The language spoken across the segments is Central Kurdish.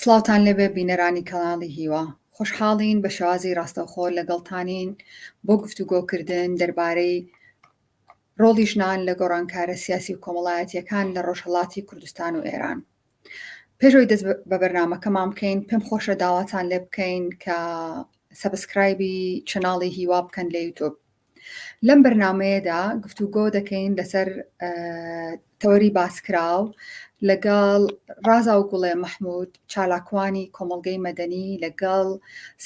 سڵاوتان لێبێ بینەرانی کەناڵی هیوا. خۆشحاڵین بە شێوازی ڕاستەوخۆ لەگەڵتانین بۆ گفتوگۆکردن دەربارەی ڕۆڵی ژنان لە گۆڕانکارە سیاسی و کۆمەڵایەتیەکان لە ڕۆژهەڵاتی کوردستان و ئێران. پێش ئەوەی دەست بە بەرنامەکەمان بکەین پێم خۆشە داواتان لێ بکەین کە subscribe ی channel ی هیوا بکەن لە یوتوب. لەم بەرنامەیەدا گفتوگۆ دەکەین لەسەر تەوەری باسکراو لەگەڵ ڕازا و گوڵێ مەحمود چالاکوانی کۆمەڵگەی مەدەنی لەگەڵ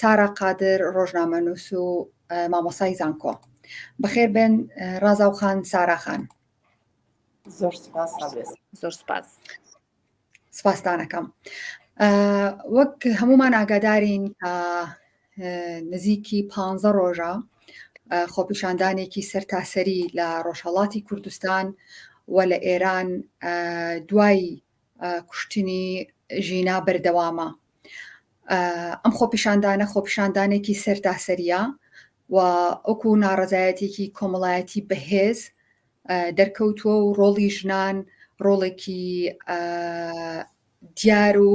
سارا قادر ڕۆژنامەنووس و مامۆسای زانکۆ. بەخێر بێن ڕازاو خان سارا خان. زۆر سپاس زۆر سپاس. سپاستانەکەم. وەک هەمومان ئاگادارین کە نزیکی پ ڕۆژە خۆپیشاندانێکی سەرتاسەری لە ڕۆژهەڵاتی کوردستان و لە ئێران دوای کوشتنی ژینا بەردەوامە. ئەم خۆپیشاندانە خۆپیشاندانێکی سەرتاسەریە و وەکو ناڕەزایەتێکی کۆمەڵایەتی بەهێز دەرکەوتووە و ڕۆڵی ژنان ڕۆڵێکی دیار و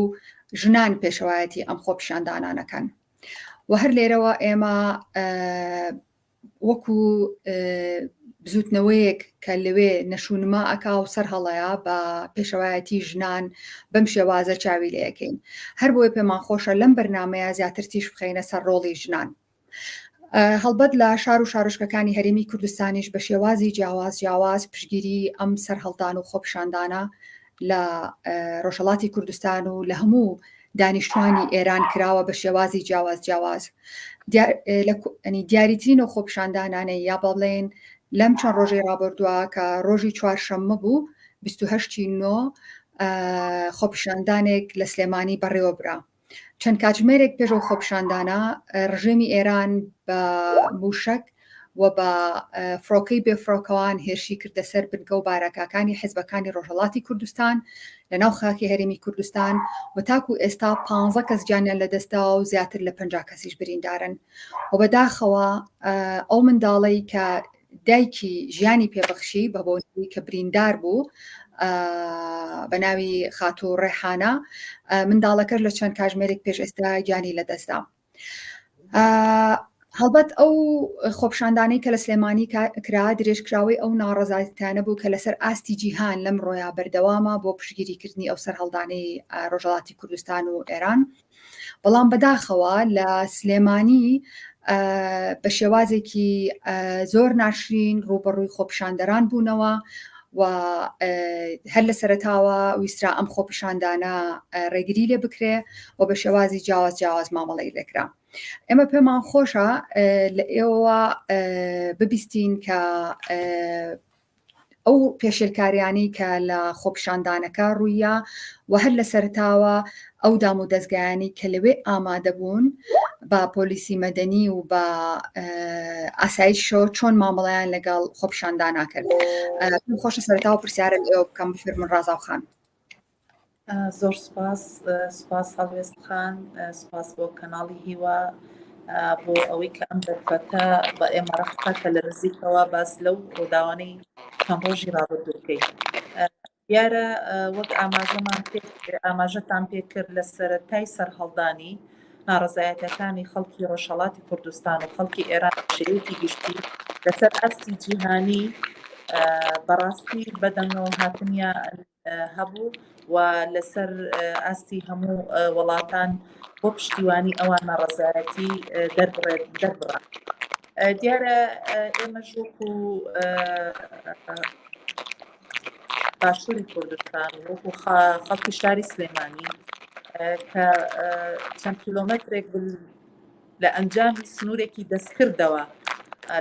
ژنان پێشەوایەتی ئەم خۆپیشاندانانەکەن و هەر لێرەوە ئێمە وەکو بزوتنەوەیەک کە لەوێ نەشونما ئەکا و سەر هەڵەیە بە پێشەوایەتی ژنان بەم شێوازە چاوی لەکەین هەر بۆیە پێمان خۆشە لەم بەرنمەیە زیاتر تیش بخەینە سەر ڕۆڵی ژنان. هەڵبەت لە شار و شارۆچکەکانی هەرێمی کوردستانیش بە شێوازی جیاواز جیاواز پشگیری ئەم سەرهەڵدان و خۆپیشاندانە لە ڕۆژهەڵاتی کوردستان و لە هەموو دانیشتوانی ئێران کراوە بە شێوازی جیاواز جیاواز دیاریترین و خۆپیشاندانانەی یا بەڵێن لەم چەند ڕۆژەی ڕابردووە کە ڕۆژی چوارشەممە بوو 28 نۆ خۆپیشاندانێک لە سلێمانی بەڕێوە برا. چەند کاتژمێرێک پێش ئەو خۆپیشاندانە ڕژێمی ئێران بە موشک و بە فڕۆکەی بێفڕۆکەوان هێرشی کردە سەر بنکە و بارەگاکانی حزبەکانی ڕۆژهەڵاتی کوردستان لە ناو خاکی هەرێمی کوردستان و تاکو ئێستا پ کەس گیانیان لەدەستداوە و زیاتر لە 50 کەسیش بریندارن و بەداخەوە ئەو منداڵەی کە دایکی ژیانی پێبەخشی بە بۆنەی کە بریندار بوو بە ناوی خاتوو ڕێحانە منداڵەکەش لە چەند کاژمێرێک پێش ئێستا گیانی لەدەستدا. هەڵبەت ئەو خۆپشاندانەی کە لە سلێمانی کرا درێژکراوەی ئەو ناڕەزایەتیانە بوو کە لەسەر ئاستی جیهان لەم ڕۆیا بەردەوامە بۆ پشتگیریکردنی ئەو سەرهەڵدانەی ڕۆژهەڵاتی کوردستان و ئێران. بەڵام بەداخەوە لە سلێمانی بە شێوازێکی زۆر ناشرین ڕووبەڕووی خۆپیشاندەران بوونەوە و هەر لە سەرەتاوە ویسترا ئەم خۆپیشاندانە ڕێگری لێ بکرێ و بە شێوازی جیاواز جیاواز مامەڵەی لێکرا. ئێمە پێمان خۆشە لە ئێوە ببیستین کە ئەو پێشێلکاریانەی کە لە خۆپیشاندانەکە ڕووییا و هەر لە سەرەتاوە ئەو دام و دەزگایانەی کە لەوێ ئامادە بوون بە پۆلیسی مەدەنی و بە ئاسایشەوە چۆن مامەڵەیان لەگەڵ خۆپیشاندانا کرد. پێم خۆشە سەرەتاوە پرسیارە لە ئێوە بکەم بفەرموون ڕازاو خان. زۆر سپاس سپاس هەڵوێست خان سپاس بۆ کەناڵی هیوا بۆ ئەوەی کە ئەم دەرفەتە بە ئێمە ڕەخسا کە لە نزیکەوە باس لەو ڕووداوانەی چەند ڕۆژی ڕابردوو بکەین دیارە وەک ئاماژەمان پێ ئاماژەتان پێکرد لە سەرەتای سەرهەڵدانی ناڕەزایەتەکانی خەڵکی ڕۆژهەڵاتی کوردستان و خەڵکی ئێران شێوەیەکی گشتی لەسەر ئاستی جیهانی بەڕاستی بەدەنگەوە هاتنیان هەبوو و لەسەر ئاستی هەموو وڵاتان بۆ پشتیوانی ئەوان ناڕەزایەتی دەربڕێت دەربڕا دیارە ئێمەش وەکو باشووری کوردستان وەکو خەڵکی شاری سلێمانی کە چەند کیلۆمەترێک لە ئەنجامی سنوورێکی دەستکردەوە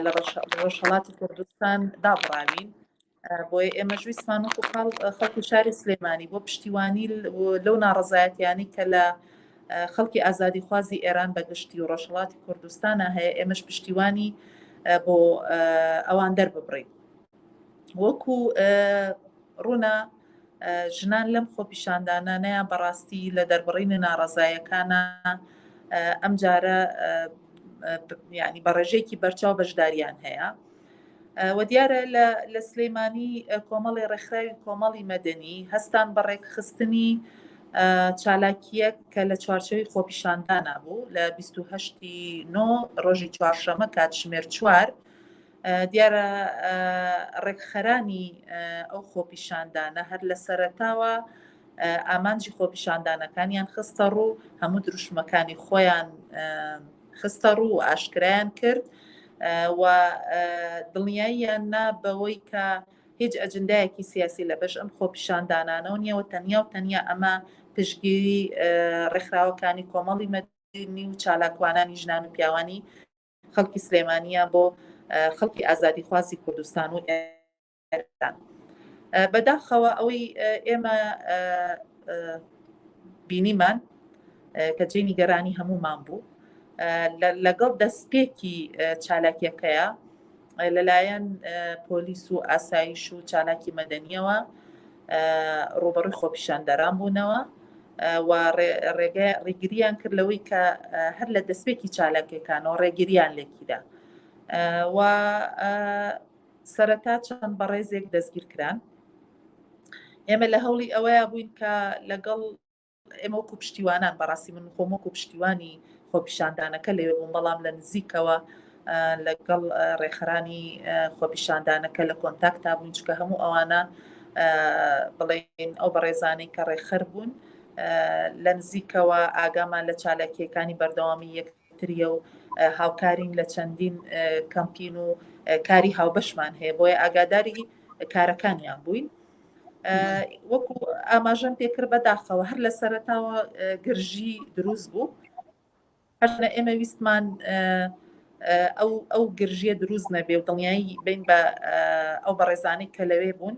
لە ڕۆژهەڵاتی کوردستان دابڕاوین بۆیە ئێمەش ویستمان وەکو خەڵکی شاری سلێمانی بۆ پشتیوانی لەو ناڕەزایەتیانی کە لە خەڵکی ئازادیخوازی ئێران بە گشتی و ڕۆژهەڵاتی کوردستانە هەیە ئێمەش پشتیوانی بۆ ئەوان دەرببڕین وەکو ڕوونە ژنان لەم خۆپیشاندانانەیان بەڕاستی لە دەربڕینی ناڕەزایەکانە ئەم جارە ینی بە ڕێژەیەکی بەرچاو بەشداریان هەیە. و دیارە لە سلەیمانی کۆمەڵی ڕێکخراوی کۆمەڵی مەدەنی هەستان بە ڕێکخستنی. چالاکییەک کە لە چوارچێوەی خۆپیشاندانا بوو لە 28 نۆ ڕۆژی چوارشەمە کاتژمێر چوار دیارە ڕێکخەرانی ئەو خۆپیشاندانە هەر لە سەرەتاوە ئامانجی خۆپیشاندانەکانیان خستە ڕوو هەموو دروشمەکانی خۆیان خستە ڕوو و ئاشکرایان کرد و دڵنیاییان نا بەوەی کە هیچ ئەجندایەکی سیاسی لە بەش ئەم خۆپیشاندانانەوە نییە و تەنیا و تەنیا ئەمە پشتگیری ڕێکخراوەکانی کۆمەڵی مەدەنی و چالاکوانانی ژنان و پیاوانی خەڵکی سلێمانیە بۆ خەڵکی ئازادیخوازی کوردستان و ئێران. بەداخەوە ئەوەی ئێمە بینیمان کە جێی نیگەرانی هەمومان بوو لەگەڵ دەستپێکی چالاکیەکەیە لەلایەن پۆلیس و ئاسایش و چالاکی مەدەنیەوە ڕوبەڕووی خۆپیشاندەران بوونەوە و ڕێگە ڕێگریان کرد لەوەی کە هەر لە دەستپێکی چالاکیەکانەوە ڕێگریان لێکیدا و سەرەتا چەند بەڕێزێک دەستگیر کران ئێمە لە هەوڵی ئەوەیە بووین کە لەگەڵ ئێمە وەکو پشتیوانان بەڕاستی من خۆم وەکو پشتیوانی خۆپیشاندانەکە لەوێ بووم بەڵام لە نزیکەوە لەگەڵ ڕێکخەرانی خۆپیشاندانەکە لە کۆنتاکتا بووین چکە هەموو ئەوانە بڵێن ئەو بەڕێزانەی کە ڕێکخەر بوون لە نزیکەوە ئاگامان لە چالاکیەکانی بەردەوامی یەکتریە و هاوکارین لە چەندین کەمپین و کاری هاوبەشمان هەیە بۆیە ئاگاداری کارەکانیان بووین. وەکو ئاماژەم پێکرد بەداخەوە هەر لە سەرەتاوە گرژی دروست بوو هەرنە ئێمە ویستمان ئەو ئەو گرژیە دروست نەبێ و دڵنیایی بین بە ئەو بەڕێزانەی کە لەوێ بوون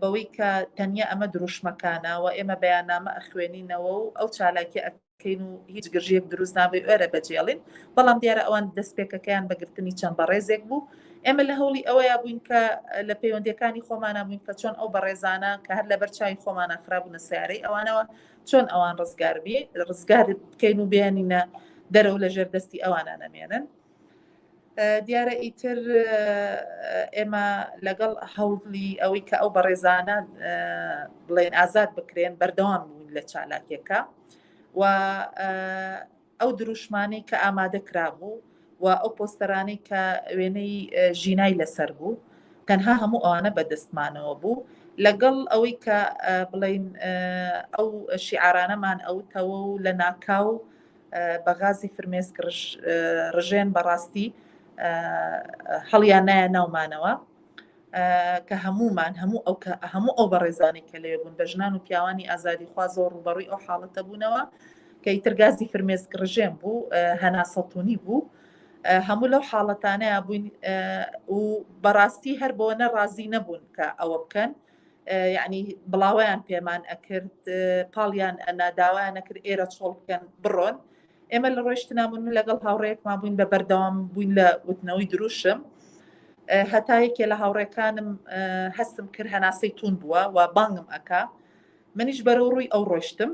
بەوەی کە تەنیا ئەمە دروشمەکانە و ئێمە بەیاننامە ئەخوێنینەوە و ئەو چالاکی کەین و هیچ گرژیەک دروست نابێ ئێرە بەجێڵین بەڵام دیارە ئەوان دەستپێکەکەیان بەگرتنی چەند بەڕێزێک بوو ئێمە لە هەوڵی ئەوەیە بووین کە لە پەیوەندیەکانی خۆمانە بووین کە چۆن ئەو بەڕێزانە کە هەر لەبەر چاوی خۆمانە خرابوونە سیارەی ئەوانەوە چۆن ئەوان ڕزگار بی ڕزگار بکەین و بێنینە دەرەوە لە ژێر دەستی ئەوانە نەمێنن دیارە ئیتر ئێمە لەگەڵ هەوڵی ئەوەی کە ئەو بەڕێزانە بڵێن ئازاد بکرێن بەردەوام بوون لە چالاکیەکە و ئەو دروشمانەی کە ئامادە کرابوو و ئەو پۆستەرانەی کە وێنەی ژینای لەسەر بوو تەنها هەموو ئەوانە بەدەستمانەوە بوو لەگەڵ ئەوەی کە بڵین ئەو شیعرانەمان ئەوتەوە و لە ناکاو بە غازی فرمێسک ڕژێن بەڕاستی هەڵیان نایە ناومانەوە کە هەمومان هەموو ئەو کە هەموو ئەو بەڕێزانی کە لەوێ بوون بە ژنان و پیاوانی ئازادی خوازەوە ڕوبەڕووی ئەو حاڵەتە بوونەوە کە ئیتر گازی فرمێسک ڕژێن بوو هەناسەتونی بوو هەموو لەو حاڵەتانەیە بووین و بەڕاستی هەر بۆ نە ڕازی نەبوون کە ئەوە بکەن یعنی بڵاوەیان پێمان ئەکرد پاڵیان ئەنا داوایان ئەکرد ئێرە چۆڵ بکەن بڕۆن ئێمە لە ڕۆیشتنا بوون من لەگەڵ هاوڕێیەکمان بووین بە بەردەوام بووین لە وتنەوەی دروشم هەتا یەکێ لە هاوڕێکانم هەستم کرد هەناسەی تون بووە و بانگم ئەکا منیش بەرەو ڕووی ئەو ڕۆشتم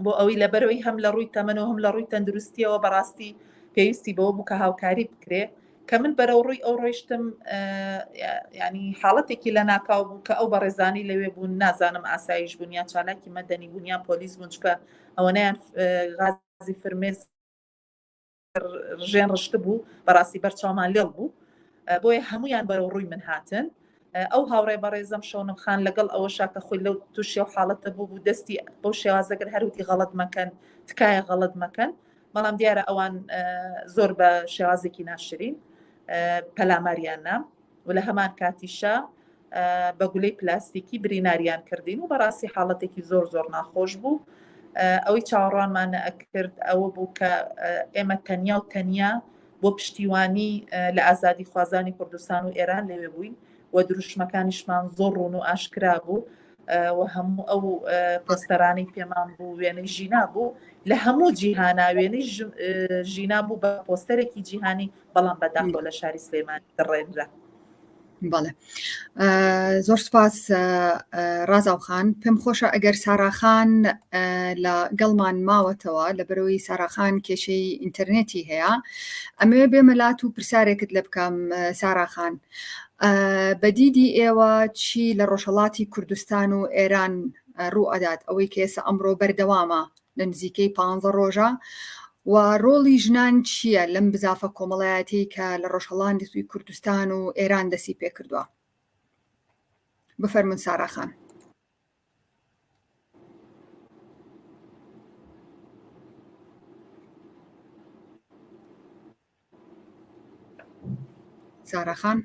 بۆ ئەوەی لەبەرەوەی هەم لە ڕووی تەمەن و هەم لە ڕووی تەندروستیەوە بەڕاستی پێویستی بەوە بوو کە هاوکاری بکرێ کە من بەرەو ڕووی ئەو ڕۆیشتم ینی حاڵەتێکی لە ناکاو بوو کە ئەو بەڕێزانی لەوێ بوون نازانم ئاسایش بوون یا چالاکی مەدەنی بوون یا پۆلیس بوون چکە ئەوەنەیان غازی فرمێس ڕژێن ڕشت بوو بەڕاستی بەرچاومان لێڵ بوو بۆیە هەمویان بەرەو ڕووی من هاتن ئەو هاوڕێ بەڕێزم شەونم خان لەگەڵ ئەوە شاکە خۆی لەو تووشی و حاڵەتە بوو بوو دەستی بەو شێوازەگەر هەروتی غەڵت مەکەن تکایە غەڵت مەکەن بەڵام دیارە ئەوان زۆر بە شێوازێکی ناشرین پەلاماریان نام و لە هەمان کاتیشا بە گولەی پلاستیکی بریناریان کردین و بەڕاستی حاڵەتێکی زۆر زۆر ناخۆش بوو ئەوەی چاوەڕوانمان ئەکرد ئەوە بوو کە ئێمە تەنیا و تەنیا بۆ پشتیوانی لە ئازادی خوازانی کوردستان و ئێران لەوێ بووین و دروشمەکانیشمان زۆر ڕوون و ئاشکرا بوو و هەموو ئەو پۆستەرانەی پێمان بوو وێنەی ژینا بوو لە هەموو جیهانا وێنەی ژینا بوو بە پۆستەرێکی جیهانی بەڵام بەداخەوە لە شاری سلێمانی دڕێنرا. بەڵێ زۆر سپاس ڕازاوخان پێم خۆشە ئەگەر ساراخان لە گەڵمان ماوەتەوە لە بەرەوەی ساراخان کێشەی ئینتەرنێتی هەیە ئەمەوێ بێمەلات و پرسیارێکت لە بکەم ساراخان بە دیدی ئێوە چی لە ڕۆژهەڵاتی کوردستان و ئێران ڕوو ئەدات ئەوەی کە ئێستا ئەمڕۆ بەردەوامە لە نزیکەی پانزە ڕۆژە و ڕۆڵی ژنان چییە لەم بزافە کۆمەڵایەتی کە لە ڕۆژهەڵاتی کوردستان و ئێران دەسی پێکردووە؟ بفەرمونون ساراخان. ساراخان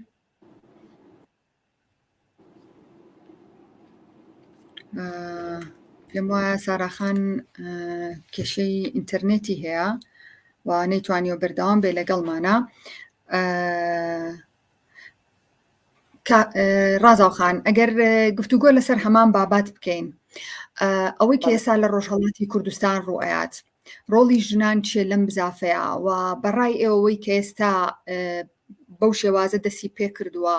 پێم وایە ساراخان کێشەی ئینتەرنێتی هەیە و نەیتوانیوە بەردەوام بێ لەگەڵمانە ڕازاو خان ئەگەر گفتوگۆ لەسەر هەمان بابات بکەین ئەوەی کە ئێستا لە ڕۆژهەڵاتی کوردستان ڕوئەیات ڕۆڵی ژنان چیە لەم بزافەیە و بەڕای ئێوەی کە ئێستا بەو شێوازە دەسی پێ کردووە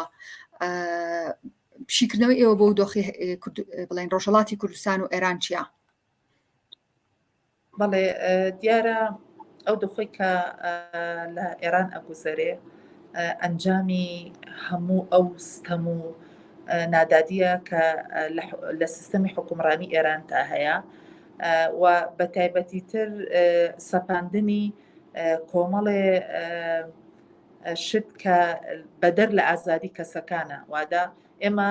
شیکردنەوەی ئێوە بۆ دۆخی بڵێن ڕۆژهڵاتی کوردستان و ئێران چییە؟ بەڵێ دیارە ئەو دۆخەی کە لە ئێران ئەگوزەرێ ئەنجامی هەموو ئەو ستەم و نادادیە کە لە سیستەمی حکومڕانی ئێران تا هەیە و بە تایبەتی تر سەپاندنی کۆمەڵێ شت کە بەدەر لە ئازادی کەسەکانە وادا ئێمە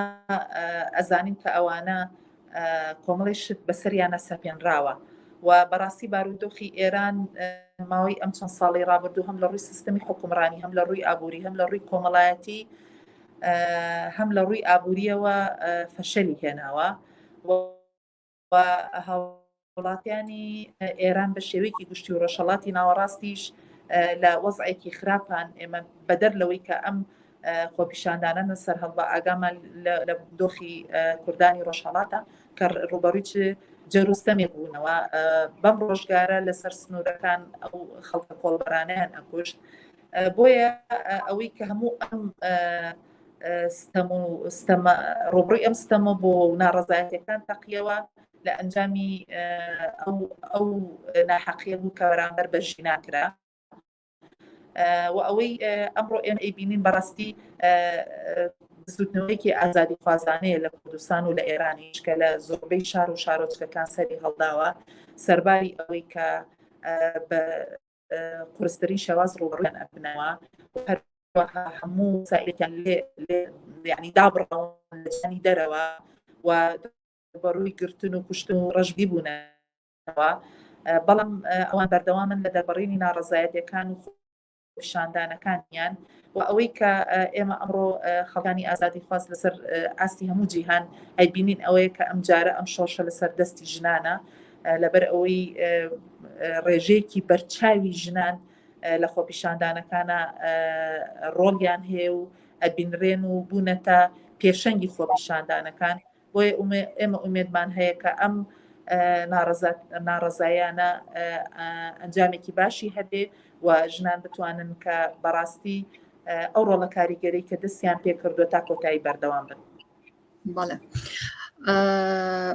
ئەزانین کە ئەوانە کۆمەڵی شت بەسەریانە سەپێنراوە و بەڕاستی بارودۆخی ئێران ماوەی ئەم چەند ساڵی ڕابردوو هەم لە ڕووی سیستەمی حکومڕانی هەم لە ڕووی ئابووری هەم لە ڕووی کۆمەڵایەتی هەم لە ڕووی ئابووریەوە فەشەلی هێناوە و هاوڵاتیانی ئێران بە شێوەیەکی گشتی و ڕۆژهەڵاتی ناوەڕاستیش لە وەزعێکی خراپان ئێمە بەدەر لەوەی کە ئەم خۆپیشاندانە سەر هەڵبە ئاگامان لە دۆخی کوردانی ڕۆژهەڵاتە کە ڕوبەڕووی چ جەروستەمێک بوونەوە بەم ڕۆژگارە لەسەر سنوورەکان ئەو خەڵکە کۆڵبەرانیان ئەکوشت بۆیە ئەوەی کە هەموو ئەم ستەم و ستەمە ڕوبڕی ئەم ستەمە بۆ ناڕەزایەتەکان تەقیەوە لە ئەنجامی ئەو ئەو ناحەقیە بوو کە بەرامبەر بە ژینا کرا و ئەوەی ئەمڕۆ ئێمە ئەیبینین بەڕاستی بزوتنەوەیەکی ئازادی خوازانەیە لە کوردستان و لە ئێرانیش کە لە زۆربەی شار و شارۆچکەکان سەری هەڵداوە سەرباری ئەوەی کە بە قورسترین شێواز ڕووبەڕوویان ئەبنەوە هەروەها هەموو سائلێکیان لێ یعنی دابڕاون لە جیهانی دەرەوە و بەڕووی گرتن و کوشتن و ڕەشبی بوونەوە بەڵام ئەوان بەردەوامن لە دەربڕینی ناڕەزایەتەکان و پیشاندانەکانیان و ئەوەی کە ئێمە ئەمڕۆ خەڵکانی ئازادی خواست لەسەر ئاستی هەموو جیهان ئەیبینین ئەوەیە کە ئەم جارە ئەم شۆڕشە لەسەر دەستی ژنانە لەبەر ئەوەی ڕێژەیەکی بەرچاوی ژنان لە خۆپیشاندانەکانە ڕۆڵیان هەیە و ئەبینرێن و بوونەتە پێشەنگی خۆپیشاندانەکان بۆیە ئێمە ئومێدمان هەیە کە ئەم ناڕەزایانە ئەنجامێکی باشی هەبێ و ژنان بتوانن کە بەڕاستی ئەو ڕۆڵە کاریگەری کە دەستیان پێکردووە تا کۆتایی بەردەوام بن. بەڵێ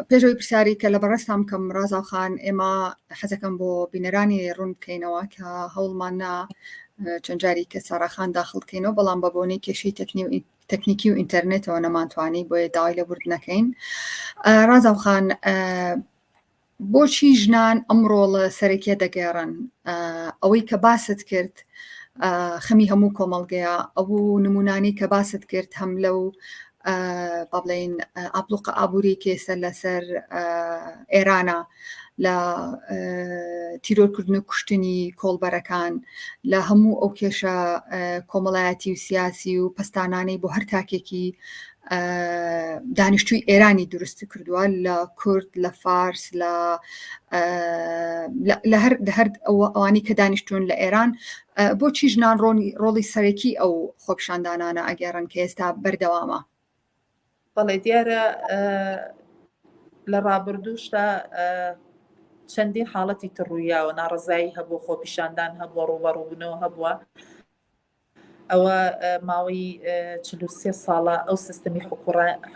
پێشەوەی پرسیاری کە لە بەڕێزتان بکەم ڕازاو خان ئێمە حەزەکەم بۆ بینەرانی ڕوون بکەینەوە کە هەوڵمان نا چەند جاری کە ساراخان داخڵ بکەینەوە بەڵام بە بۆنەی کێشەی تەکنی و تەکنیکی و ئینتەرنێتەوە نەمانتوانی بۆیە داوای لێبوردن نەکەین ڕازاو خان بۆچی ژنان ئەم ڕۆڵە سەرەکیە دەگێڕن؟ ئەوەی کە باست کرد خەمی هەموو کۆمەڵگەیە، ئەو نمونانەی کە باست کرد هەم لەو با بڵێین ئابلوقە ئابووری کە ئێستا لەسەر ئێرانە لە تیرۆرکردن و کوشتنی کۆڵبەرەکان لە هەموو ئەو کێشە کۆمەڵایەتی و سیاسی و پەستانانەی بۆ هەر تاکێکی دانیشتووی ئێرانی دروست کردووە لە کورد لە فارس لە لە هەر هەر ئەوانی کە دانیشتون لە ئێران بۆچی ژنان ڕۆنی ڕۆڵی سەرەکی ئەو خۆپیشاندانانە ئەگەڕن کە ئێستا بەردەوامە بەڵێ دیارە لە ڕابردووشدا چەندین حاڵەتی تر ڕوویاوە ناڕەزایی هەبوو خۆپیشاندان هەبووە ڕووبەڕووبوونەوە هەبووە ئەوە ماوەی 43 ساڵە ئەو سیستمی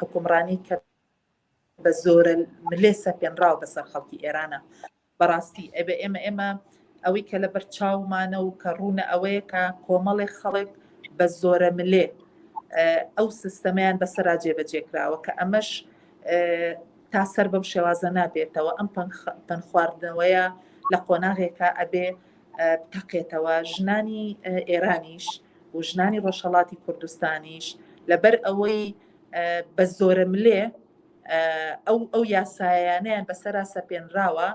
حکومڕانی کە بە زۆرە ملێ سەپێنراوە بەسەر خەڵکی ئێرانە بەڕاستی ئەبێ ئێمە ئێمە ئەوەی کە لە بەرچاومانە و کە ڕوونە ئەوەیە کە کۆمەڵێک خەڵک بە زۆرە ملێ ئەو سیستەمیان بەسەرا جێبەجێکراوە کە ئەمەش. تا سەر بەم شێوازە نابێتەوە ئەم پەنخواردنەوەیە لە قۆناغێکە ئەبێ بتەقێتەوە ژنانی ئێرانیش و ژنانی ڕۆژهەڵاتی کوردستانیش لەبەر ئەوەی بە زۆرە ملێ ئەو ئەو یاسایانیان بەسەرا سەپێنراوە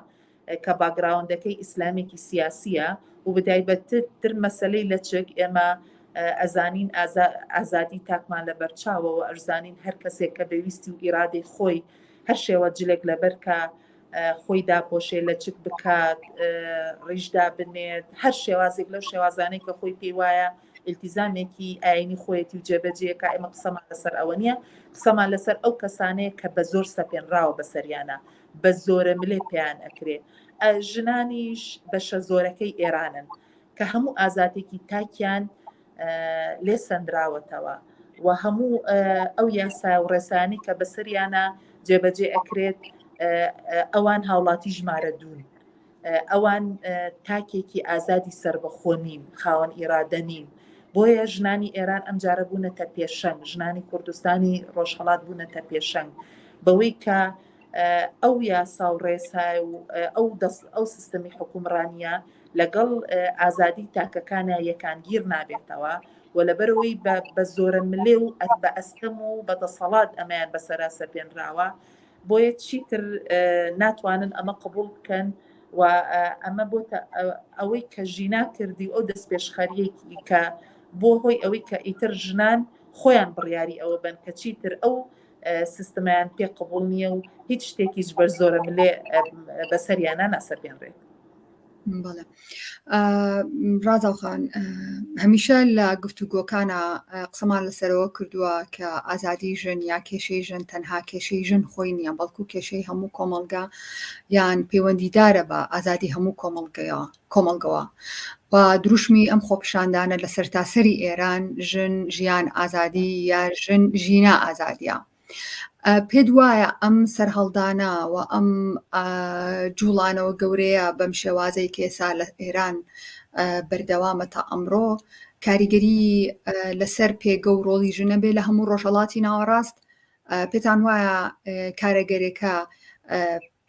کە باگراوندەکەی ئیسلامێکی سیاسیە و بەتایبەتتر مەسلەی لەچک ئێمە ئەزانین ئازادی تاکمان لە بەرچاوەوە ئەرزانین هەر کەسێک کە بەویستی و ئیرادەی خۆی هەر شێوە جلێک لەبەرکە خۆی داپۆشێ لەچک بکات ڕیش دابنێت هەر شێوازێک لەو شێوازانەی کە خۆی پێی وایە ئیلتیزامێکی ئاینی خۆیەتی و جێبەجێکە ئێمە قسەمان لەسەر ئەوە نییە قسەمان لەسەر ئەو کەسانەیە کە بە زۆر سەپێنراوە بەسەریانە بە زۆرە ملێ پێیان ئەکرێ ژنانیش بەشە زۆرەکەی ئێرانن کە هەموو ئازادێکی تاکیان لێ سەندراوەتەوە و هەموو ئەو یاسا و ڕێسانی کە بەسەریانە جێبەجێ ئەکرێت ئەوان هاوڵاتی ژمارە دوون ئەوان تاکێکی ئازادی سربەخۆ نین خاوەن ئیرادە نین بۆیە ژنانی ئێران ئەمجارە بوونەتە پێشەنگ ژنانی کوردستانی ڕۆژهڵات بوونەتە پێشەنگ بەوەی کە ئەو یاسا و ڕێسای و ئەو دەست ئەو سیستەمی حکومڕانیە لەگەڵ ئازادی تاکەکانە یەکانگیر نابێتەوە و لەبەرەوەی بە زۆرە ملێ و بە ئەستەم و بە دەسەڵات ئەمەیان بەسەرا سەپێنراوە بۆیە چیتر ناتوانن ئەمە قبول بکەن و ئەمە بۆتە ئەوەی کە ژینا کردی و ئەو دەستپێشخەریەکی کە بۆ هۆی ئەوەی کە ئیتر ژنان خۆیان بڕیاری ئەوە بن کە چیتر ئەو سیستمیان پێ قبول نییە و هیچ شتێکیش بەر زۆرە ملێ بەسەریانە ناسەپێنرێت. بەڵێ ڕازاو خان هەمیشە لە گفتوگۆکانە قسەمان لەسەرەوە کردووە کە ئازادی ژن یا کێشەی ژن تەنها کێشەی ژن خۆی نییە بەڵکو کێشەی هەموو کۆمەڵگا یان پەیوەندیدارە بە ئازادی هەموو کۆمەڵگەیەوە کۆمەڵگەوە و دروشمی ئەم خۆپیشاندانە لە سەرتاسەری ئێران ژن ژیان ئازادی یا ژن ژینا ئازادیە. پێت وایە ئەم سەرهەڵدانە و ئەم جوڵانەوە گەورەیە بەم شێوازەی کە ئێستا لە ئێران بەردەوامە تا ئەمڕۆ کاریگەری لەسەر پێگە و ڕۆڵی ژنە بێ لە هەموو ڕۆژهەڵاتی ناوەڕاست پێتان وایە کارەگەرێکە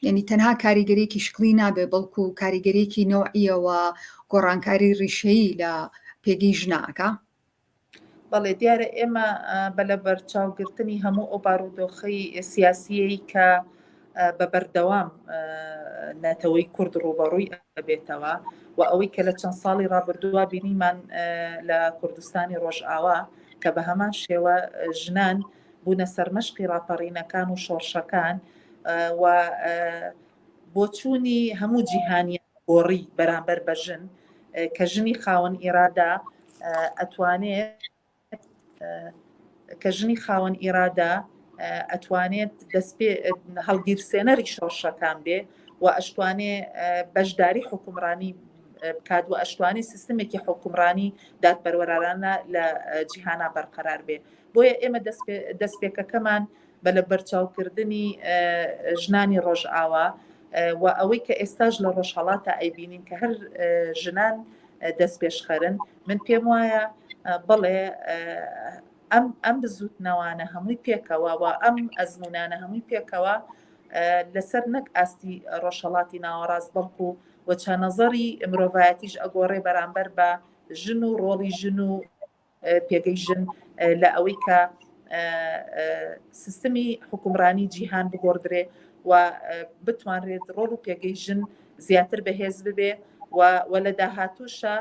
یعنی تەنها کاریگەریەکی شکلی نابێ بەڵکو کاریگەریەکی نەوعیەوە گۆڕانکاری ڕیشەیی لە پێگەی ژناکە بەڵێ دیارە ئێمە بە لەبەرچاوگرتنی هەموو ئەو بارودۆخەی سیاسیەی کە بە بەردەوام نەتەوەی کورد ڕوبەڕووی ئەبێتەوە و ئەوەی کە لە چەند ساڵی ڕابردووە بینیمان لە کوردستانی ڕۆژئاوا کە بە هەمان شێوە ژنان بوونە سەرمەشقی ڕاپەڕینەکان و شۆڕشەکان و بۆچوونی هەموو جیهانیان گۆڕی بەرامبەر بە ژن کە ژنی خاوەن ئیرادە ئەتوانێت کە ژنی خاوەن ئیرادە ئەتوانێت دەست هەڵگیرسێنەری شۆڕشەکان بێ و ئەشتوانێ بەشداری حکومڕانی بکات و ئەشتوانێ سیستمێکی حکومڕانی دادپەروەرانە لە جیهانا بەرقەرار بێ بۆیە ئێمە دەستپێکەکەمان بە لەبەرچاوکردنی ژنانی ڕۆژئاوا و ئەوەی کە ئێستاش لە ڕۆژهەڵاتە ئەیبینین کە هەر ژنان دەستپێشخەرن من پێم وایە بەڵێ ئەم ئەم بزوتنەوانە هەمووی پێکەوە و ئەم ئەزمونانە هەمووی پێکەوە لەسەر نەک ئاستی ڕۆژهەڵاتی ناوەڕاست بەڵکو وەچە نەزەری مرۆڤایەتیش ئەگۆڕێ بەرامبەر بە ژن و ڕۆڵی ژن و پێگەی ژن لە ئەوەی کە سیستمی حکومڕانی جیهان بگۆڕدرێ و بتوانرێت ڕۆڵ و پێگەی ژن زیاتر بەهێز ببێ و لە داهاتووشە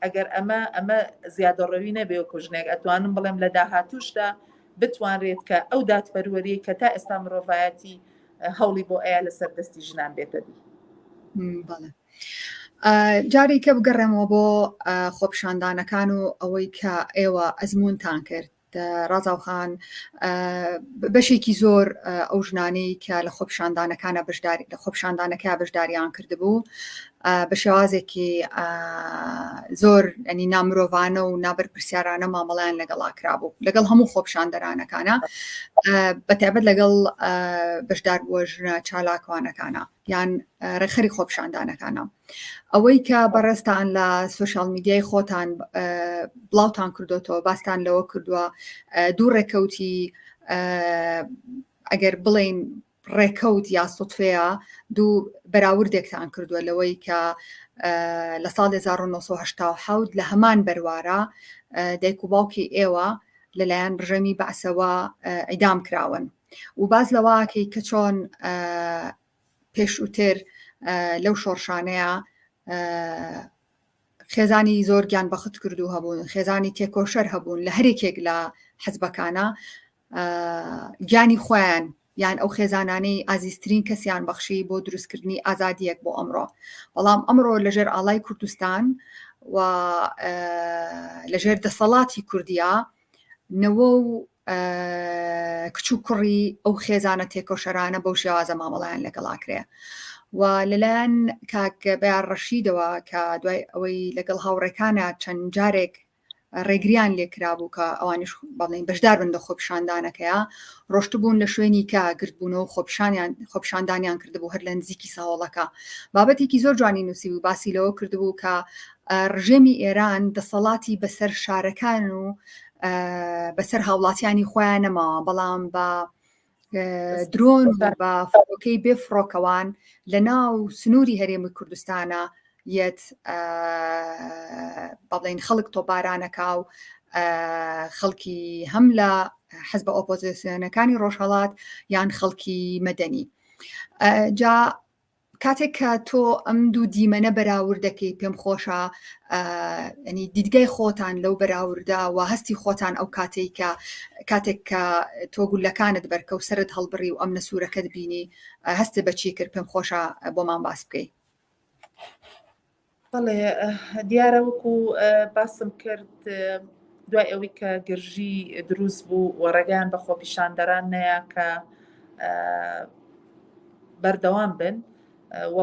ئەگەر ئەمە ئەمە زیادەڕەوی نەبێ و کوژنێک ئەتوانم بڵێم لە داهاتووشدا بتوانرێت کە ئەو دادپەروەری کە تا ئێستا مرۆڤایەتی هەوڵی بۆ ئەیا لەسەر دەستی ژنان بێتە دی. بەڵێ. جارێکە بگەڕێمەوە بۆ خۆپیشاندانەکان و ئەوەی کە ئێوە ئەزمونتان کرد ڕازاوخان بەشێکی زۆر ئەو ژنانەی کە لە خۆپیشاندانەکانە بەشداری لە خۆپیشاندانەکە بەشداریان کردبوو بە شێوازێکی زۆر ئەنی نامرۆڤانە و نابەرپرسیارانە مامەڵیان لەگەڵا کرابوو لەگەڵ هەموو خۆپیشاندەرانەکانە بەتایبەت لەگەڵ بەشداربووە ژنە چالاکوانەکانە یان ڕێکخەری خۆپیشاندانەکانە ئەوەی کە بەڕێزتان لە سۆشیال میدیای خۆتان بڵاوتان کردوتەوە باستان لەوە کردووە دوو ڕێکەوتی ئەگەر بڵێین ڕێکەوت یا سوتفەیە دوو بەراوردێکتان کردووە لەوەی کە لە ساڵ 1970 لە هەمان بەروارە دایک و باوکی ئێوە لەلایەن ڕژێمی بەعسەوە ئیدام کراون و باز لەوەکەی کە چۆن پێشووتر لەو شۆڕشانەیە خێزانی زۆر گیان بەخت کردو هەبوون خێزانی تێکۆشەر هەبوون لە هەرێکێک لە حزبەکانە گیانی خۆیان یان ئەو خێزانانەی ئازیزترین کەسیان بەخشی بۆ دروستکردنی ئازادیەک بۆ ئەمڕۆ بەڵام ئەمڕۆ لەژێر ئاڵای کوردستان و لەژێر دەسەڵاتی کوردیا نەوە و کچ و کوڕی ئەو خێزانە تێکۆشەرانە بەو شێوازە مامەڵیان لەگەڵاکرێ و لەلایەن کاک بەیار ڕەشیدەوە کە دوای ئەوەی لەگەڵ هاوڕێکانە چەند جارێک ڕێگریان لێکرابوو کە ئەوانیش بەڵێن بەشدار بن لە خۆپیشاندانەکەیا ڕۆشتبوون لە شوێنی کە گردبوونەوە خۆپیشانیان خۆپیشاندانیان کردبوو هەر لە نزیکی ساوڵەکە بابەتێکی زۆر جوانی نووسی و باسی لەوە کردبوو کە ڕژێمی ئێران دەسەڵاتی بەسەر شارەکان و بەسەر هاوڵاتیانی خۆیان نەماوە بەڵام بە درۆن بە فڕۆکەی بێ فڕۆکەوان لە ناو سنووری هەرێمی کوردستانە یەت بەڵێن خەڵک تۆبارانەکە و خەڵکی هەم لە حەز بە ئۆپۆزیسیۆنەکانی ڕۆژهڵات یان خەڵکی مەدەنی جا کاتێک کە تۆ ئەم دوو دیمەنە بەراورد دەکەی پێم خۆشە ینی دیدگای خۆتان لەو بەراوردە و هەستی خۆتان ئەو کاتێک کە کاتێک کە تۆ گولەکانت بەرکە و سرت هەڵبڕی و ئەم نەسوورەکەت بینی هەستە بەچی کرد پێم خۆشە بۆمان باس بکەی. بەڵێ دیارە وەکو باسم کرد دوای ئەوەی کە گرژی دروست بوو و ڕێگەیان بە خۆپیشاندەران نەیە کە بەردەوام بن و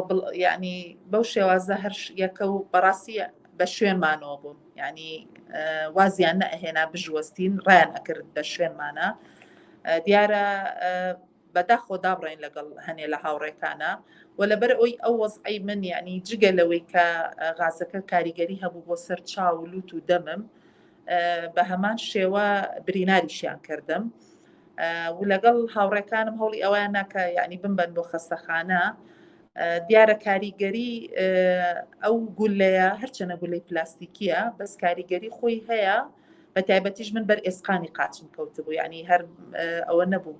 ینی بەو شێوازە هەر یەکە و بەڕاستی بە شوێنمانەوە بوون ینی وازیان نەئەهێنا بژوەستین ڕایان ئەکرد بە شوێنمانە دیارە بەداخەوە دابڕین لەگەڵ هەنێ لە هاوڕێکانە و لەبەر ئەوی ئەو وەزعی من یعنی جگە لەوەی کە غازەکە کاریگەری هەبوو بۆ سەر چاو و لوت و دەمم بە هەمان شێوە بریناریشیان کردم و لەگەڵ هاوڕێکانم هەوڵی ئەویان ناکە یعنی بمبەن بۆ خەستەخانە دیارە کاریگەری ئەو گولەیە هەرچەنە گولەی پلاستیکیە بەس کاریگەری خۆی هەیە بە تایبەتیش من بەر ئێسقانی قاچم کەوتبوو یعنی هەر ئەوە نەبوو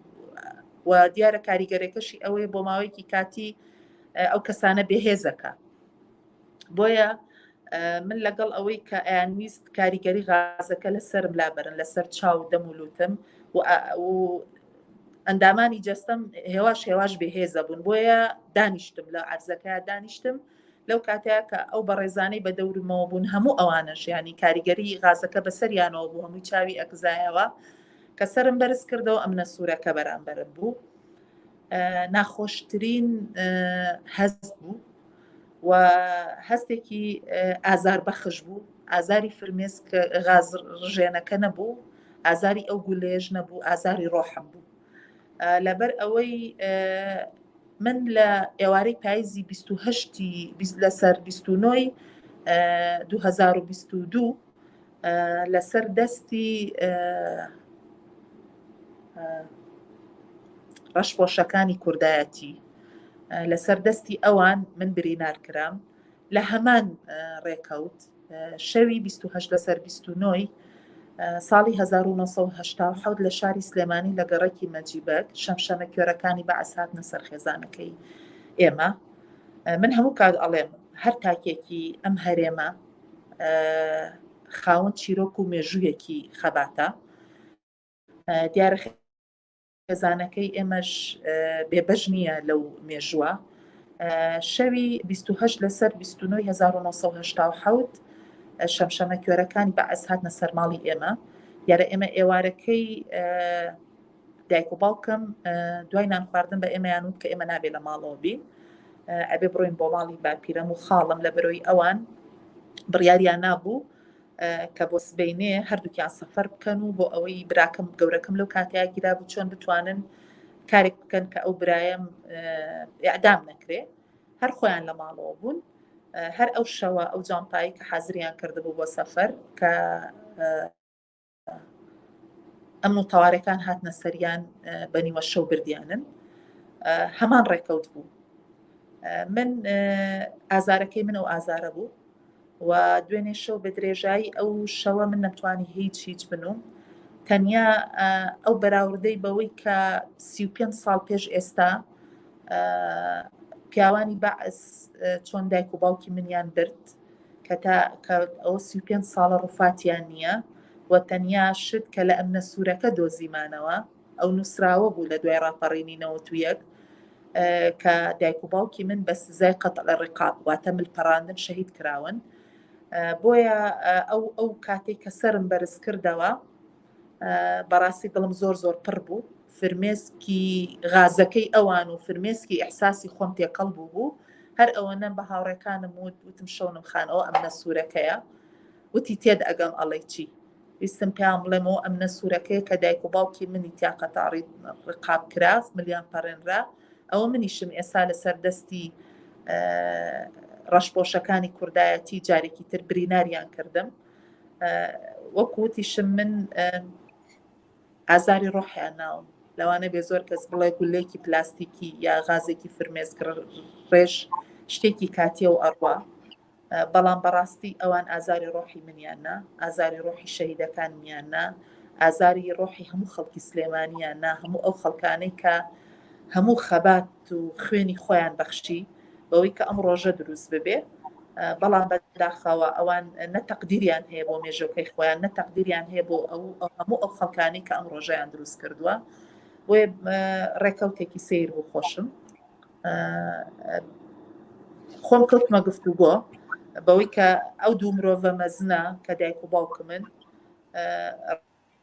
و دیارە کاریگەرەکەشی ئەوەیە بۆ ماوەیەکی کاتی ئەو کەسانە بێهێزەکە بۆیە من لەگەڵ ئەوەی کە ئەیانویست کاریگەری غازەکە لەسرم لابرن لەسەر چاو دەم و لوتم و ئەندامانی جەستەم هێواش هێواش بێهێزە بوون بۆیە دانیشتم لە عەرزەکە دانیشتم لەو کاتەیە کە ئەو بەڕێزانەی بە دەورمەوە بوون هەموو ئەوانەش ینی کاریگەری غازەکە بەسەریانەوە بوو هەمووی چاوی ئەکزایەوە کە سرم بەرز کردەوە ئەمنە سوورەکە بەرامبەرم بوو ناخۆشترین هەست بوو و هەستێکی ئازار بەخش بوو ئازاری فرمێسک غاز ڕژێنەکە نەبوو ئازاری ئەو گولێژ نەبوو ئازاری ڕۆحم بوو لەبەر ئەوەی من لە ئێوارەی پایزی 28 لەسەر 29 2022 لەسەر دەستی ڕەشپۆشەکانی کوردایەتی لەسەر دەستی ئەوان من برینار کرام لە هەمان ڕێکەوت شەوی 28 لەسەر 29 ساڵی 1970 لە شاری سلێمانی لە گەڕەکی مەجیبەک شەمشەمە کوێرەکانی بەعس هاتنە سەر خێزانەکەی ئێمە من هەموو کات ئەڵێم هەر تاکێکی ئەم هەرێمە خاوەن چیرۆک و مێژوویەکی خەباتە دیارە خێزانەکەی ئێمەش بێبەش نییە لەو مێژووە شەوی 28 لەسەر 29 1970 شەمشەمە کوێرەکانی بەعس هاتنە سەر ماڵی ئێمە دیارە ئێمە ئێوارەکەی دایک و باوکم دوای نان خواردن بە ئێمەیان وت کە ئێمە نابێ لە ماڵەوە بین ئەبێ بڕۆین بۆ ماڵی باپیرەم و خاڵم لە بەرۆی ئەوان بڕیاریان نابوو کە بۆ سبینێ هەردووکیان سەفەر بکەن و بۆ ئەوەی براکەم گەورەکەم لەو کاتەیە گیرا بوو چۆن بتوانن کارێک بکەن کە ئەو برایم ئەعدام نەکرێ هەر خۆیان لە ماڵەوە بوون هەر ئەو شەوە ئەو جانتایی کە حازریان کردبوو بۆ سەفەر کە ئەمن و تەوارەکان هاتنە سەریان بە نیوە شەو بردیانن هەمان ڕێکەوت بوو من ئازارەکەی من ئەو ئازارە بوو و دوێنێ شەو بە درێژایی ئەو شەوە من نەمتوانی هیچ هیچ بنوم تەنیا ئەو بەراوردەی بەوەی کە 35 ساڵ پێش ئێستا پیاوانی بەعس چۆن دایک و باوکی منیان برد کە تا کە ئەوە 35 ساڵە ڕوفاتیان نییە و تەنیا شت کە لە ئەمنە سوورەکە دۆزیمانەوە ئەو نووسراوە بوو لە دوای ڕاپەڕینی 91 کە دایک و باوکی من بە سزای قەتڵ ڕقاب واتە مل پەڕاندن شەهید کراون بۆیە ئەو ئەو کاتێک کە سرم بەرز کردەوە بەڕاستی دڵم زۆر زۆر پڕ بوو فرمێسکی غازەکەی ئەوان و فرمێسکی ئەحساسی خۆم تێکەڵ بوو بوو هەر ئەوەنەم بە هاوڕێکانم وت وتم شەونم خان ئەوە ئەمنە سوورەکەیە وتی تێد ئەگەم ئەڵێ چی ویستم پێیان بڵێمەوە ئەمنە سوورەکەیە کە دایک و باوکی منی تیا قەتاڕی ڕقاب کرا ملیان پەڕێنرا ئەوە منیشم ئێستا لەسەر دەستی ڕەشپۆشەکانی کوردایەتی جارێکی تر بریناریان کردم وەکو وتیشم من ئازاری ڕۆحیان ناوم لەوانە بێ زۆر کەس بڵێ گولێکی پلاستیکی یا غازێکی فرمێسک ڕێژ شتێکی کاتیە و ئەڕوا بەڵام بەڕاستی ئەوان ئازاری ڕۆحی منیان نا، ئازاری ڕۆحی شەهیدەکانمیان نا، ئازاری ڕۆحی هەموو خەڵکی سلێمانیان نا، هەموو ئەو خەڵکانەی کە هەموو خەبات و خوێنی خۆیان بەخشی بەوەی کە ئەم ڕۆژە دروست ببێ، بەڵام بەداخەوە ئەوان نە تەقدیریان هەیە بۆ مێژەکەی خۆیان، نە تەقدیریان هەیە بۆ ئەو هەموو ئەو خەڵکانی کە ئەم ڕۆژەیان دروست کردووە. بۆیە ڕێکەوتێکی سەیر بوو خۆشم. خۆم کەوتمە گفتوگۆ بەوەی کە ئەو دوو مرۆڤە مەزنە کە دایک و باوکمن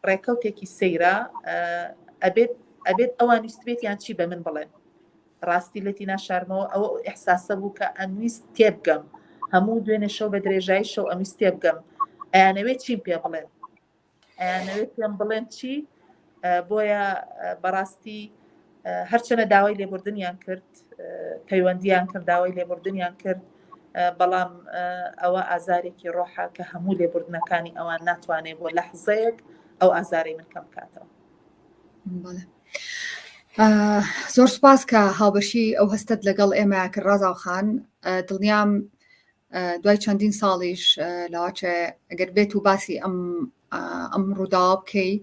ڕێکەوتێکی سەیرە ئەبێت ئەبێت ئەوان ویستبێتیان چی بە من بڵێن ڕاستی لەتی ناشارمەوە ئەوە ئەحساسە بوو کە ئەمویست تێبگەم هەموو دوێنێ شەو بە درێژایی شەو ئەمویست تێبگەم ئەیانەوێت چیم پێ بڵێن ئەیانەوێت پێم بڵێن چی بۆیە بەڕاستی هەرچەنە داوای لێبوردنیان کرد پەیوەندیان کرد داوای لێبوردنیان کرد بەڵام ئەوە ئازارێکی ڕۆحە کە هەموو لێبوردنەکانی ئەوان ناتوانێت بۆ لەحزەیەک ئەو ئازارەی من کەم بکاتەوە. زۆر سپاس کە هاوبەشی ئەو هەستت لەگەڵ ئێمە کرد ڕازاو خان دڵنیام دوای چەندین ساڵیش لەواچێ ئەگەر بێت و باسی ئەم ئەم ڕووداوە بکەی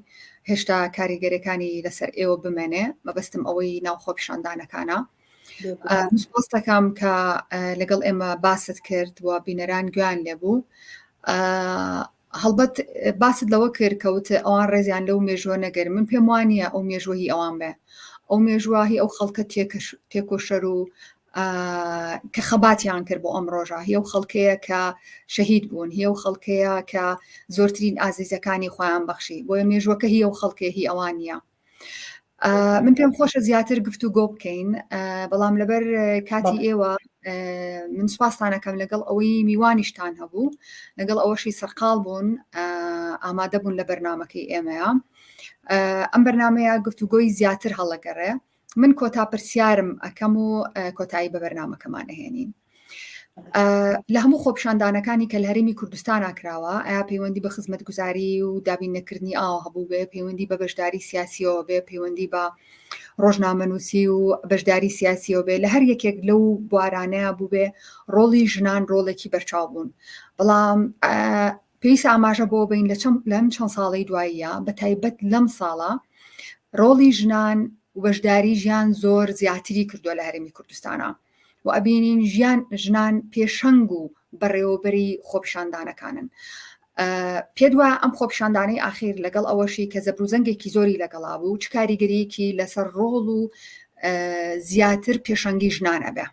هێشتا کاریگەرەکانی لەسەر ئێوە بمێنێ مەبەستم ئەوەی ناو خۆپیشاندانەکانە سپاس دەکەم کە لەگەڵ ئێمە باست کرد و بینەران گویان لێبوو هەڵبەت باست لەوە کرد کە وتت ئەوان ڕێزیان لەو مێژووە نەگرت، من پێم وا نییە ئەو مێژووە هی ئەوان بێ، ئەو مێژووە هی ئەو خەڵکە تێکۆشەر و کە خەباتیان کرد بۆ ئەم ڕۆژە، هی ئەو خەڵکەیە کە شەهید بوون، هی ئەو خەڵکەیە کە زۆرترین ئازیزەکانی خۆیان بەخشی، بۆیە مێژووەکە هی ئەو خەڵکەیە هی ئەوان نییە. من پێم خۆشە زیاتر گفت و گۆ بکەین بەڵام لەبەر کاتی ئێوە من سوپاستانەکەم لەگەڵ ئەوەی میوانیشتان هەبوو لەگەڵ ئەوەشی سەرقاڵ بوون ئامادە بوون لە بەرنمەکەی ئێمەیە ئەم بەرنمەیە گفتوگۆی زیاتر هەڵەگەڕێ من کۆتا پرسیارم ئەکەم و کۆتایی بە بەرنمەکەمان ئەهێنین. لە هەموو خۆپیشاندانەکانی کە لە هەرێمی کوردستانا کراوە ئایا پەیوەندی بە خزمەتگوزاری و دابین نەکردنی ئاوە هەبوو بێ پەیوەندی بە بەشداری سیاسیەوە بێ پەیوەندی بە ڕۆژنامەنووسی و بەشداری سیاسیەوە بێ لە هەر یەکێک لەو بوارانەیە بوو بێ ڕۆڵی ژنان ڕۆڵێکی بەرچاو بوون بەڵام پێویستە ئاماژە بۆ بین لە چەند لەم چەند ساڵەی دواییە بە تایبەت لەم ساڵە ڕۆڵی ژنان و بەشداری ژیان زۆر زیاتری کردووە لە هەرێمی کوردستانە و ئەبینین ژیان ژنان پێشەنگ و بەڕێوەبەری خۆپیشاندانەکانن. پێت وایە ئەم خۆپیشاندانەی ئاخیر لەگەڵ ئەوەشی کە زەبروزەنگێکی زۆری لەگەڵا بوو چ کاریگەریەکی لەسەر ڕۆڵ و زیاتر پێشەنگی ژنان ئەبێ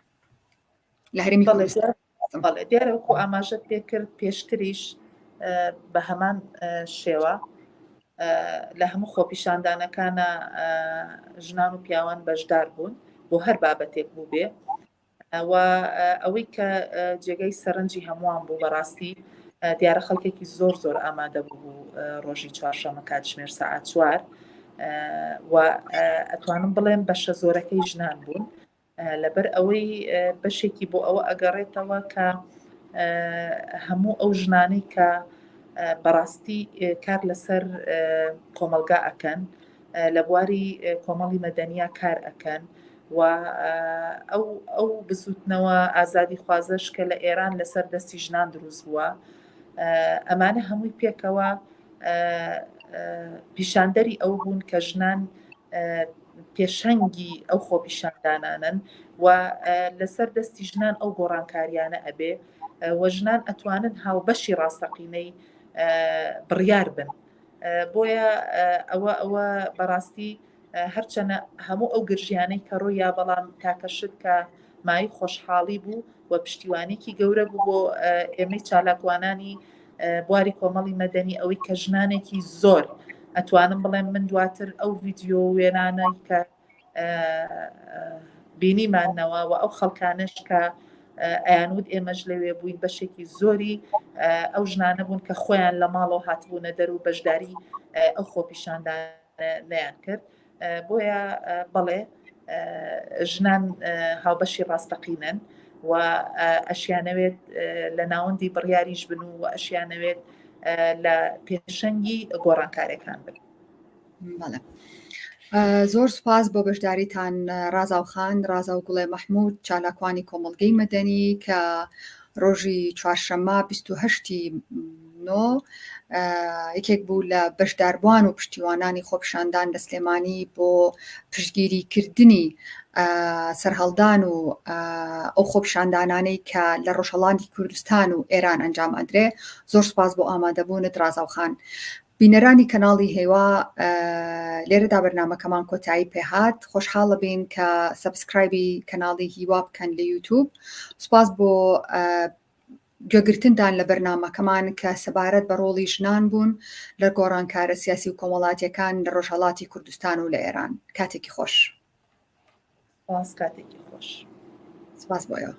لە هەرێمی کوردستان؟ بەڵێ دیارە وەکو ئاماژەت پێ کرد پێشتریش بە هەمان شێوە لە هەموو خۆپیشاندانەکانە ژنان و پیاوان بەشدار بوون بۆ هەر بابەتێک بوو بێ و ئەوەی کە جێگەی سەرنجی هەمووان بوو بەڕاستی دیارە خەڵکێکی زۆر زۆر ئامادە بوو ڕۆژی چوارشەمە کاتژمێر سەعات چوار و ئەتوانم بڵێم بەشە زۆرەکەی ژنان بوون لەبەر ئەوەی بەشێکی بۆ ئەوە ئەگەڕێتەوە کە هەموو ئەو ژنانەی کە بەڕاستی کار لەسەر کۆمەڵگا ئەکەن لە بواری کۆمەڵی مەدەنیا کار ئەکەن و ئەو ئەو بزوتنەوە ئازادی خوازەش کە لە ئێران لەسەر دەستی ژنان دروست بووە ئەمانە هەمووی پێکەوە پیشاندەری ئەو بوون کە ژنان پێشەنگی ئەو خۆپیشاندانانن و لەسەر دەستی ژنان ئەو گۆڕانکاریانە ئەبێ و ژنان ئەتوانن هاوبەشی ڕاستەقینەی بڕیار بن بۆیە ئەوە ئەوە بەڕاستی هەرچەنە هەموو ئەو گرژیانەی کە ڕوویا بەڵام تاکە شت کە مای خۆشحاڵی بوو و پشتیوانێکی گەورە بوو بۆ ئێمەی چالاکوانانی بواری کۆمەڵی مەدەنی ئەوەی کە ژنانێکی زۆر ئەتوانم بڵێم من دواتر ئەو ڤیددیو وێنانەی کە بینیمانەوە و ئەو خەڵکانش کە ئەیانوت ئێمەش لەوێ بووین بەشێکی زۆری ئەو ژنانە بوون کە خۆیان لە ماڵەوە هاتبوونە دەر و بەشداری ئەو خۆپیشاندان نەیان کرد بۆیە بەڵێ ژنان هاوبەشی ڕاستەقینەن و ئەشیانەوێت لە ناوەندی بڕیاریش بن و ئەشیانەوێت لە پێشەنگی گۆڕانکارەکان بن. بەڵێ. زۆر سوپاس بۆ بەشداریتان ڕازاو خان، ڕازاو گوڵێ مەحموود، چالاکوانی کۆمەڵگەی مەدەنی کە ڕۆژی چوارشەممە 28 نۆ یەکێک بوو لە بەشداربووان و پشتیوانانی خۆپیشاندان لە سلێمانی بۆ پشتگیریکردنی سەرهەڵدان و ئەو خۆپیشاندانانەی کە لە ڕۆژهەڵاتی کوردستان و ئێران ئەنجام ئەدرێ زۆر سپاس بۆ ئامادەبوونت ڕازاوخان بینەرانی کەناڵی هێوا لێرەدا بەرنمەکەمان کۆتایی پێهات خۆشحاڵە بین کە subscribe ی کەناڵی هیوا بکەن لە یوتوب سپاس بۆ گوێگرتنتان لە بەرنامەکەمان کە سەبارەت بە ڕۆڵی ژنان بوون لە گۆڕانکارە سیاسی و کۆمەڵاتیەکان لە ڕۆژهەڵاتی کوردستان و لە ئێران. کاتێکی خۆش. سپاس کاتێکی خۆش. سپاس بۆ ئێوە.